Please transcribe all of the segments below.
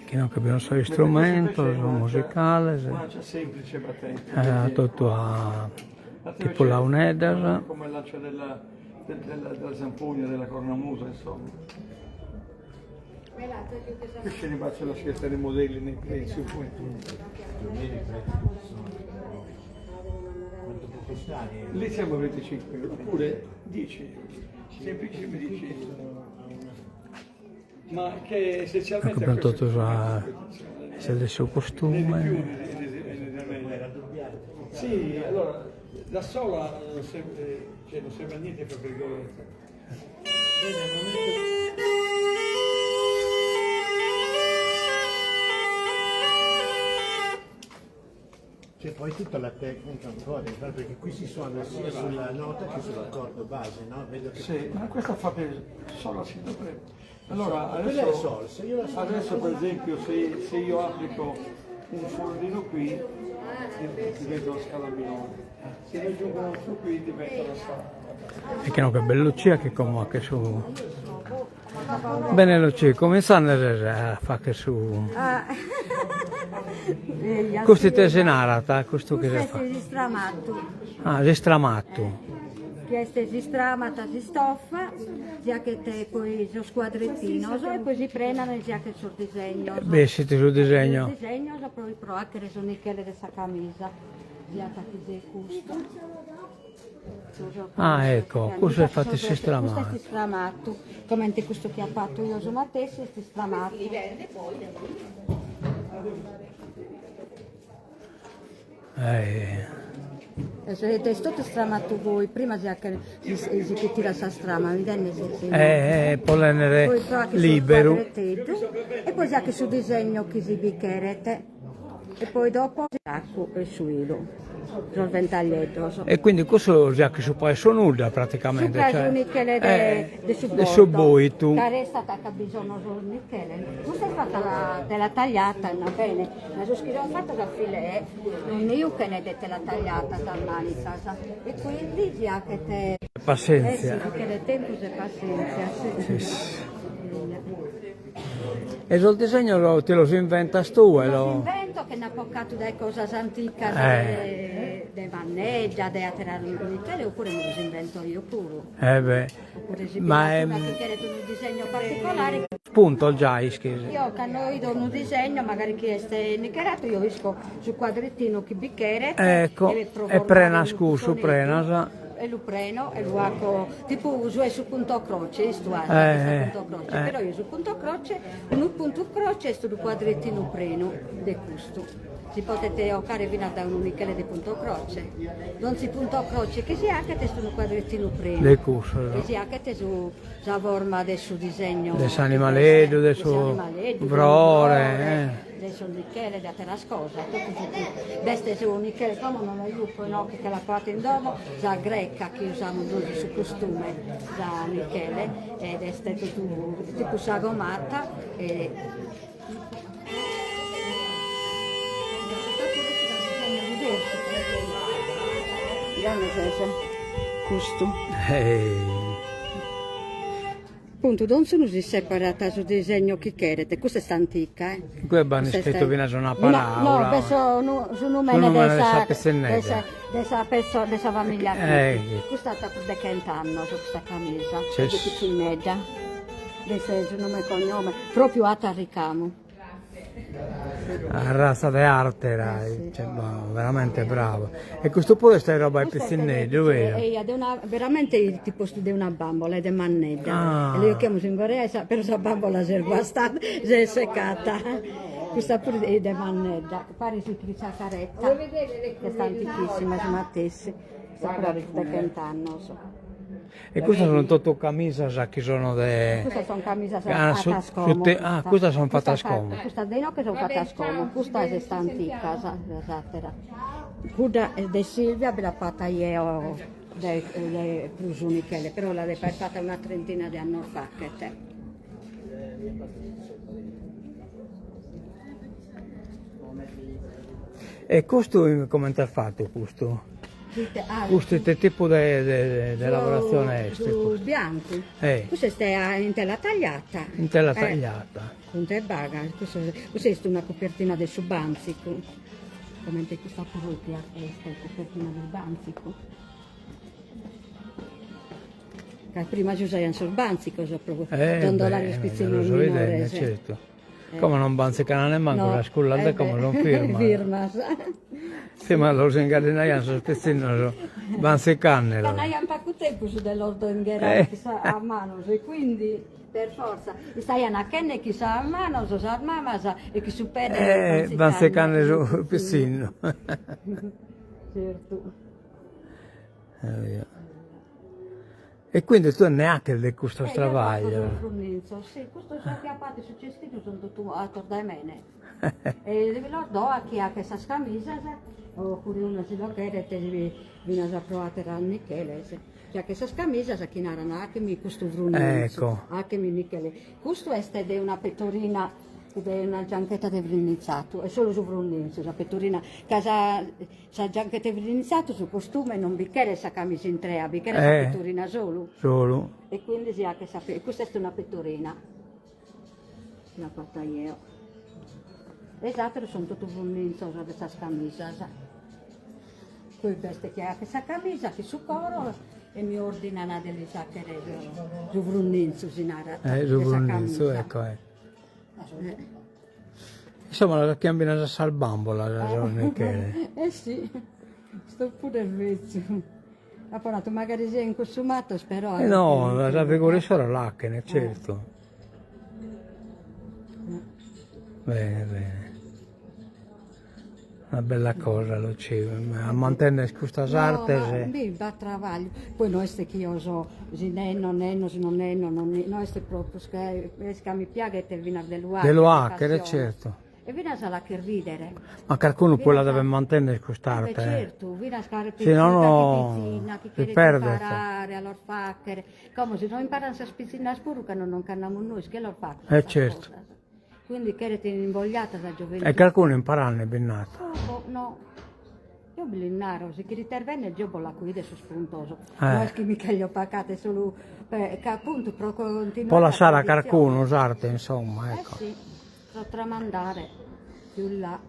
Chi no che bi sos istrumentos musicales, totu a tipu launeddas. Ecco abbiamo totu sa sa de su costume. C'è poi tutta la tecnica ancora, perché qui si suona sia sulla nota che sull'accordo base, no? Vedo che... Sì, ma questa fa per solo si dovrebbe. Allora, Quella è adesso, sol, se io la suono adesso per esempio se, se io applico un fondino qui diventa una scala minore. Se ne aggiungo un altro qui diventa una scala. E chi no che bellu cia che como che su Bene Lucia, comintzande ses a fagher su Custu ite si narat, custu chi ses Custu est s'istramatu. Ah, s'istramatu. Chi est s'istramat s'istoffa, si 'achet poi sos cuadrettinos e poi si prenan e si 'achet sos disegnos. Bessit su disegno. Sos disegnos poi pro 'achere su nichele de sa camisa, siat chi siet custu. Ah ecco, custu est fatu s'istramatu. Custu est istramatu, comente custu chi apo fatu io su matessi est istramatu. Eh. Est totu istramatu goi, prima si 'achet si che tirat sa strama, bidende si. Eh, po l'ennere liberu. E poi si 'achet su disegno chi si bi cheret. E poi dopo s'acu e su 'ilu, sos ventaglieddos. E quindi cussu si 'achet supra 'e su nudda praticamente. Supra su nichele de de su de su boitu. Ca restat ca bi sono sos nicheles. Custa est fatta tela tagliata, andà bene, ma sos chi sono fattos a filè non juchen de tela tagliata sas manicas e quindi si 'achet. Passenzia. Eh si, bi cheret tempus e passenzia, si. Si. E sos disegnos ti los inventas tue? Los invento che nd'apo 'ocatu dae cosas anticas de de mannedda, de ateras michele, oppure mi los invento io puru. Eh beh. Oppure si Ma bi una chi cheret unu disegno particolare. Puntos già ischis. Io cando 'ido unu disegno, magari chi est nicheratu, io isco su cuadrettinu chi bi cheret. Ecco, e prenas cussu, prenas. E lu preno e lu 'aco tipu su 'e su punto croce, istu at eh, punto croce, eh. però io su punto croce, unu puntu croce est unu cuadrettinu prenu de custu. Si podet 'ocare finas dae unu nichele de punto croce. Donzi punto croce chi si 'achet est unu cuadrettinu prenu. De cussos. Chi si 'achet su sa forma de su disegno. De s'animaleddu, de su frore. Eh. De su nichele, de ateras cosas, totu su chi b'est su nichele, como non la juco inoghe che l'apo 'atu in domo, sa greca chi usamus nois su costume, sa nichele, ed est totu tipu sagomata e Custu. Puntu, donzunu si separat su disegno chi cheret, custa est antica eh. Cue b'an iscritu finas una paraula. No, b'est su numene de sa pitzinnedda, de sa pesso de sa familia chi, custa at prus de chent'annos custa camisa, de pitzinnedda, de su nome e cognome, propriu 'ata a ricamu. Arratza de arte rai, cioè veramente brava. E custu puru est roba 'e pitzinneddu, beru? Eia, de una, veramente ti postu de una bambola, est de mannedda. Ah. E lu chiamus in Gorea, però sa bambola s'est guastata, s'est secata. Custa puru est de mannedda, paret chi sa caretta, est antichissima su matessi, custa puru at prus de chent'annos. E custas sun totu camisas chi sono de... Custas son camisas fatas como. Ah, custas son fatas como. Custas de inoghe son fatas como, custa est antica, sas ateras. Cudda est de Silvia, bi l'apo fata jeo de de prus Michele, però la depo aer fata una trentina de annos faghet. E custu comente est fatu custu? Custu ite tipu de de lavoratzione est? Su biancu. Eh. Custu est in tela tagliata. In tela tagliata. Cun tebaga, custu custa est una copertina de su bantzicu, comente custa propria est copertina de su bantzicu. Ca prima si usaiant sos bantzicos pro dondolare sos pitzinnos minores. Certu. Como non bantzican nemmancu sas cullas de como son firmas. Firmas. Prima los ingaddinaian sos pitzinnos bantzicàndelos. Ca nd'aian pagu tempus de los dongherare a manos e quindi per fortza istaian achende chin sas manos sas mamas e chin su pede bantzicande su pitzinnu. Certu. E quindi tue nde 'aches de custos trabaglios. Sì, custos chi apo fatu in su cestinu sunt totu 'atos dae mene. E los do a chie 'achet sas camisas, oppure una si lo cheret finas pro ateras Micheles, chi 'achet sas camisas chi naran 'achemi custu frunninzu, 'achemi Michele. Custu est de una pettorina de una gianchetta de frunnizzatu, est solu su frunninzu, sa pettorina, ca sa Sa gianchetta 'e frinnizzatu, su costume, non bi cheret sa camisa intrea, bi cheret sa pettorina solu. Solu. E quindi si 'achet sa custa est una pettorina, l'apo 'atta jeo. E is ateros sunt totu frunninzos de sas camisas. Poi b'est chie 'achet sa camisa chin su coro e mi ordinan de lis 'achere su frunninzu, si narat, de sa camisa. Su frunninzu, ecco. Insomma las 'achian finas a sas bambolas sos Michele. Eh si, sto puru betzu. Apo natu magari sian consumatos però. Eh no, sa figura issoro l'achen, certu. Bene bene. Una bella cosa Lucia, a mantenner custas artes. No, ma bi b'at trabagliu, poi no est chi eo so si nenno nenno si non nenno non no est propriu est ca mi piaghet finas de lu De lu 'achere, certu. E finas a l'acher ridere. Ma carcunu poi la devet mantenner cust'arte, eh. Certu, finas carchi pitzinna chi cheret imparare a los fagher, como si no imparan sas pitzinnas puru cando non ch'andamus nois chie los faghet Eh certu. Quindi cheret invogliata sa gioventù. E calcunu imparande bi nd'at? Poco, no. Eo bi lis naro, si cherites benner geo bos l'aco 'ider sos puntos. No est chi mi cheglio pacare, est solu ca appuntu pro continuare Pro lassare a carcunu s'arte insomma, ecco. Eh si, pro tramandare più in là.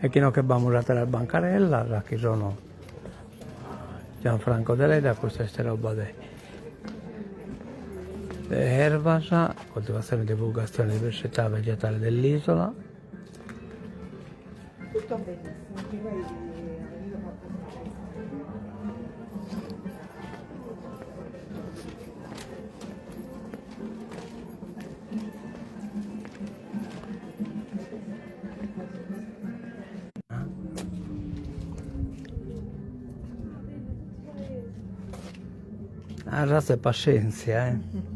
E chi no che b'amus ateras bancarellas chi sono Gianfranco Deledda, custa est roba de de ervas, coltivazione e divulgazione diversità vegetale dell'isola. Arratza 'e passentzia eh.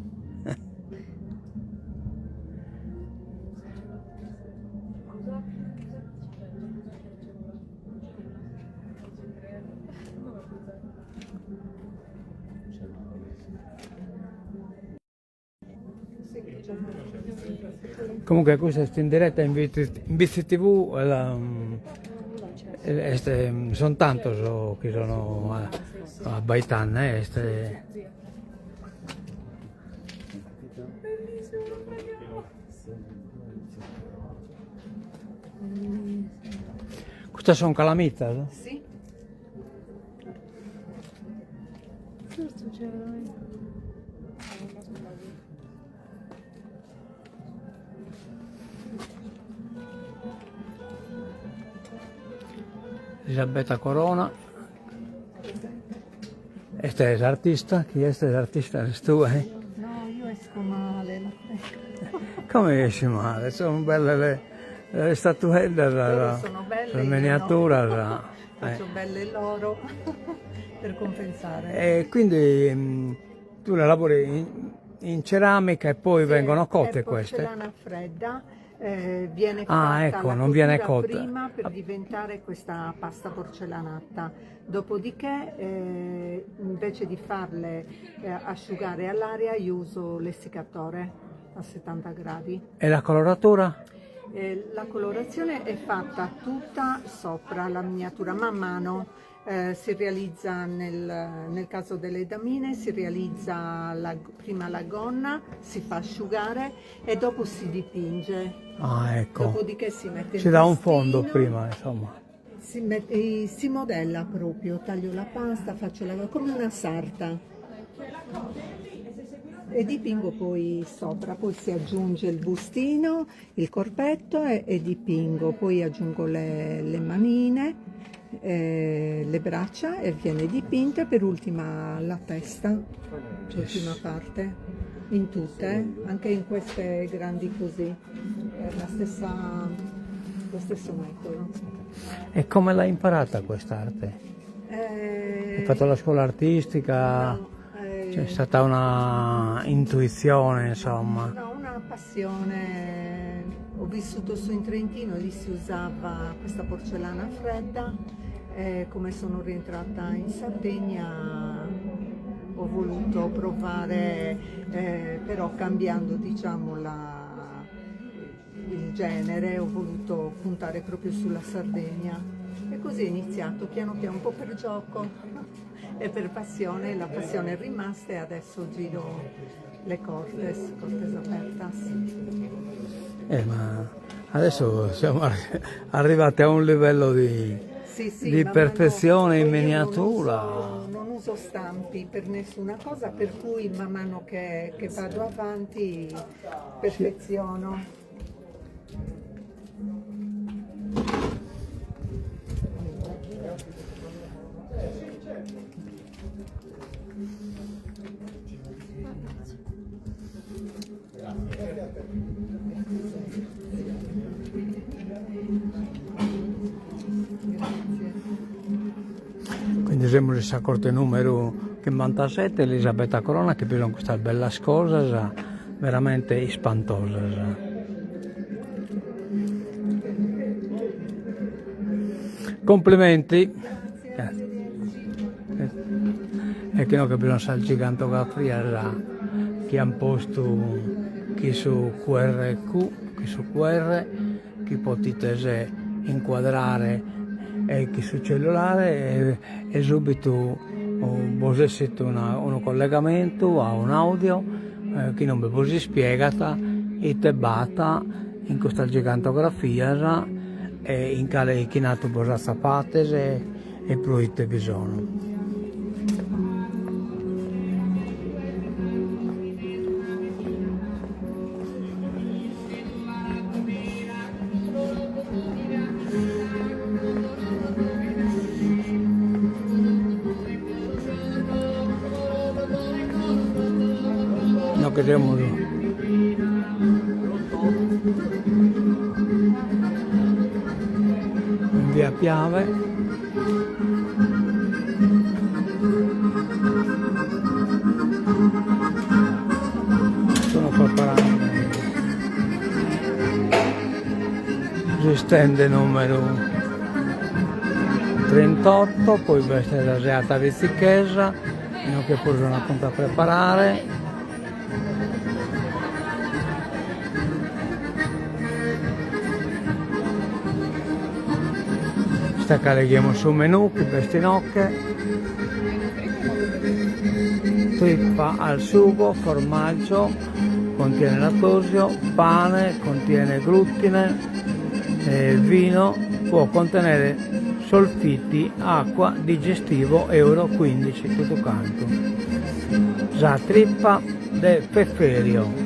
Comunque custa est in diretta in Bitzi TV est son tantos chi sono abbaitande est Custas son calamitas? Elisabetta Corona est s'artista, chi est s'artista ses tue? No, io esco male, la prego. Come esci male? Sono belle le le statueddas, Loro sono belle, sas io no. miniaturas. Faccio belle loro per compensare. E quindi tu le lavori in, in ceramica e poi Sì, vengono cotte è queste? porcellana fredda, eh, viene Ah, fatta ecco, la non viene cottura cotta. prima per diventare questa pasta porcellanata. Dopodiché, eh, invece di farle eh, asciugare all'aria, io uso l'essiccatore a 70 gradi. E la coloratura? La colorazione è fatta tutta sopra la miniatura, man mano si realizza nel nel caso delle damine si realizza la prima la gonna, si fa asciugare e dopo si dipinge. Ah, ecco. Dopodiché si mette il Si dà un fondo bustino. prima, insomma. Si mette, si modella proprio, taglio la pasta, faccio la, come una sarta e dipingo poi sopra, poi si aggiunge il bustino, il corpetto e, e dipingo, poi aggiungo le, le manine, eh, le braccia e viene dipinta e per ultima la testa, l'ultima parte, in tutte, anche in queste grandi così, è la stessa, lo stesso metodo. E come l'hai imparata quest'arte? Hai fatto la scuola artistica? No, C'è stata una intuizione, insomma. No, una passione. Ho vissuto su in Trentino, lì si usava questa porcellana fredda. E come sono rientrata in Sardegna ho voluto provare, eh, però cambiando diciamo la, il genere, ho voluto puntare proprio sulla Sardegna. E così è iniziato piano piano, un po' per gioco e per passione, la passione è rimasta e adesso giro le Cortes, Cortes Apertas. Eh, ma adesso siamo arrivati a un livello di, Sì, sì, di man mano- perfezione in poi io non miniatura. uso, non uso stampi per nessuna cosa, per cui man mano che, che vado avanti perfeziono. Grazie. Quindi siamo in sa corte numero 57, Elisabetta Corona, che sono queste belle cose, veramente ispantosas. Complimenti. Grazie, arrivederci. E che no che bisogna sa gigantografia che hanno posto chi su QRQ, chi su QR, chi potete inquadrare e chi su cellulare e, e subito oh, vos essit una, un collegamento a un audio eh, chi non vi si spiegata ite bata in questa gigantografia e in cale chinato vos azzapates e, e proite vi sono. No queremos in via Piave sono preparando si stand numero 38 poi questa è la seata Vizichesa che pure una conta a preparare sta carichiamo su menù che bestinocche trippa al sugo formaggio contiene lattosio pane contiene glutine eh, vino può contenere solfiti acqua digestivo euro 15 tutto quanto sa trippa de feferio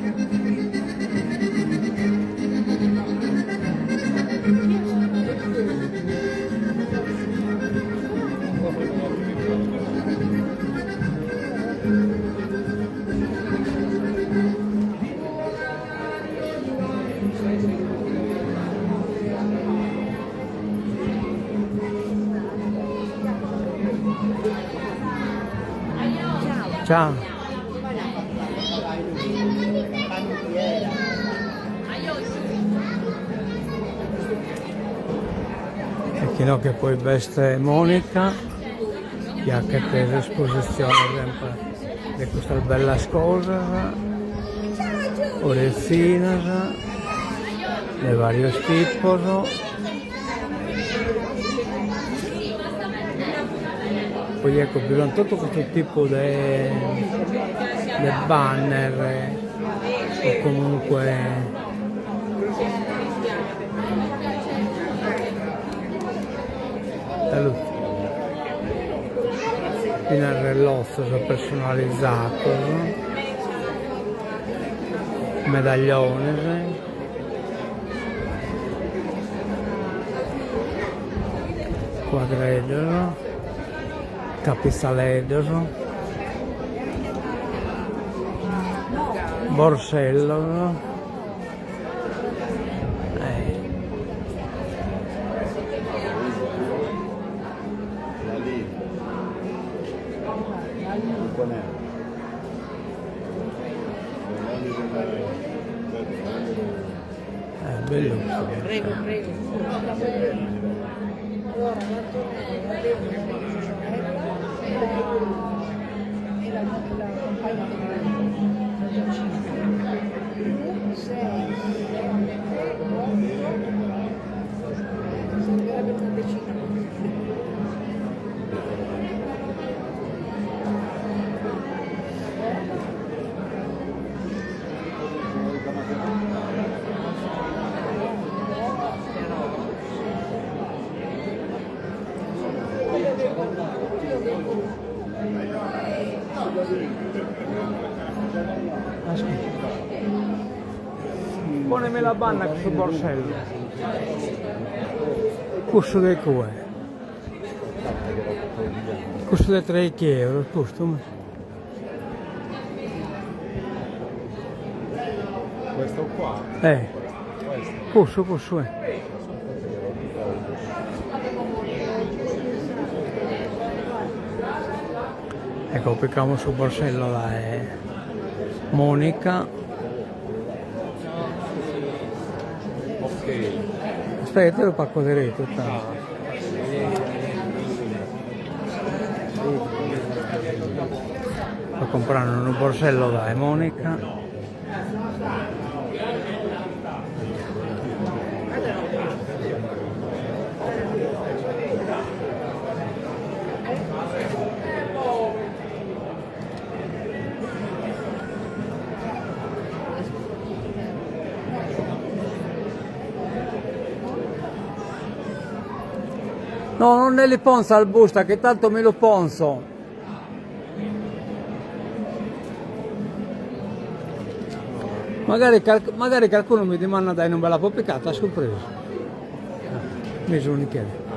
Ciao. E chi no che poi veste Monica, che ha che per esposizione sempre di questa bella cosa, orecchinas. De varios tipos. Poi ecco bi sunt totu custu tipu de de banner o comunque Finas rellotzos personalizados, medagliones. Cuadreddos, capitzaleddos, borsellos. Bellu Prego, prego. Ponemi a banda cussu borsellu. Cussu de cue. Cussu de treichi euros, custu. Questo qua? Eh. Cussu, cussu eh. Ecco, picamus su borsello dae Monica. Ok. Aspetta, lu paco deretu tantu. Sto comprando unu borsello dae Monica. No, non ne li ponzo al busta, che tanto mi lu ponzo. Magari, magari qualcuno mi dimanda dai non me l'apo picata, surpresa. Mi sono chiede.